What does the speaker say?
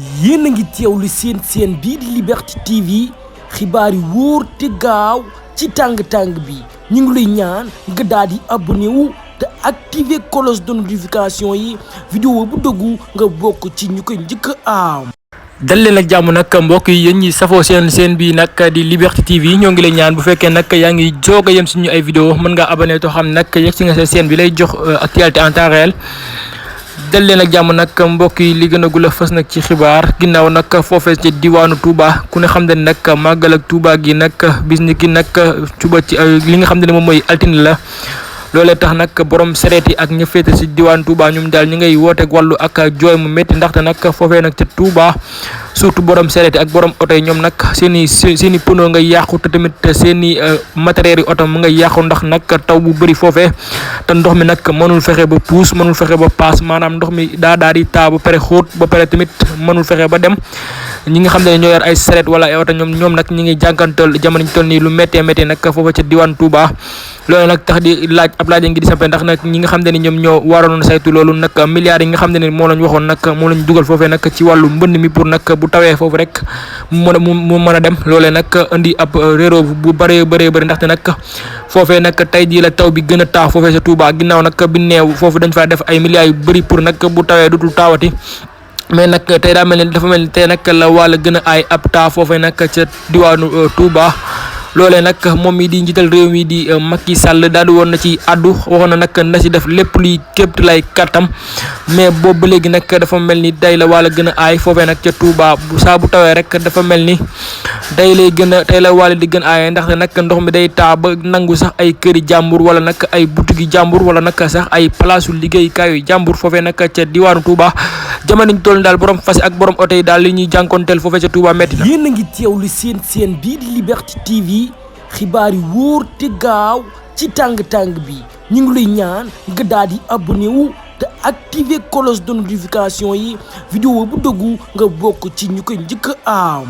yéen a ngi teewlu seen bii di Liberté TV xibaar yi wóor te gaaw ci tàng-tàng bi ñu ngi lay ñaan nga daal di abonné wu te activer cloche de notification yi vidéo bu dëggu nga bokk ci ñu koy njëkk a am. dal leen ak jàmm nag mbokk yi yéen ñi safoo seen bi nag di Liberté TV ñoo ngi lay ñaan bu fekkee nag yaa ngi joog a yem suñu ay vidéo mën ngaa abonné to xam nag yegg si nga sa chaîne bi lay jox actualité en temps réel. dal leen ak jàmm nag mbokk yi li gën a gula fës nag ci xibaar ginnaaw nag foofee ci diwaanu Touba ku ne xam ne nag màggal ak Touba gi nag bis ni ki nag suba ci li nga xam ne moom mooy altine la. loolee tax nag borom sereet yi ak ña féete si diwaan Touba ñoom daal ñu ngay wooteeg wàllu ak jooy mu métti ndaxte nag foofee nag ca Touba surtout borom sereet yi ak borom oto yi ñoom nag seen i pneu ngay yàqu te tamit seen i matériels yi oto mu ngay yàqu ndax nag taw bu bëri foofee te ndox mi nag mënul fexe ba puus mënul fexe ba paas maanaam ndox mi daal di taa ba pare xóot ba pare tamit mënul fexe ba dem ñi nga xam ne ñoo yor ay sereet wala ay oto ñoom nag ñi ngi jànkantal jamono ñu toll nii lu méttee méttee nag foofa ca diwaan Touba loolu nag tax di laaj ab laaj ngi di sampé ndax nag ñi nga xam ne ni ñoom ñoo waroon saytu loolu nag milliards yi nga xam ne ni moo lañ waxoon nag moo lañ dugal foofee nag ci wàllu mbënd mi pour nag bu tawee foofu rek mu mën a dem loolee nag indi ab réeróo bu bëree bëri ndaxte nag foofee nag tey jii la taw bi gën a taa foofee sa Touba ginnaaw nag bi neew foofu dañ faa def ay milliards yu bëri pour nag bu tawee dutul taawati mais nag tey daa mel ni dafa mel ni tey nag la wàll gën a aay ab taa foofee nag ca diwaanu Touba loolee nag moom mi di njiital réew mi di Macky Sall daal di woon na ci àddu waxoon na nag na si def lépp luy képp lay kattam mais boobu ba léegi nag dafa mel ni day la wàll gën a aay foofee nag ca Touba saa bu tawee rek dafa mel ni tey la wàll di gën a aay ndaxte nag ndox mi day taa ba nangu sax ay këri jàmbur wala nag ay boutique jàmbur wala nag sax ay palaasu liggéeykaayu jàmbur foofee nag ca diwaanu Touba jamono ñu toll daal borom fas ak borom oto yi daal li ñuy jànkonteel foofee ca Touba metti na. yéen a ngi teewlu seen bii di Liberté TV xibaar yi wóor te gaaw ci tàng-tàng bi ñu ngi lay ñaan nga daal di abonné wu te activer cloche de notification yi vidéo bu dëggu nga bokk ci ñu koy njëkk a am.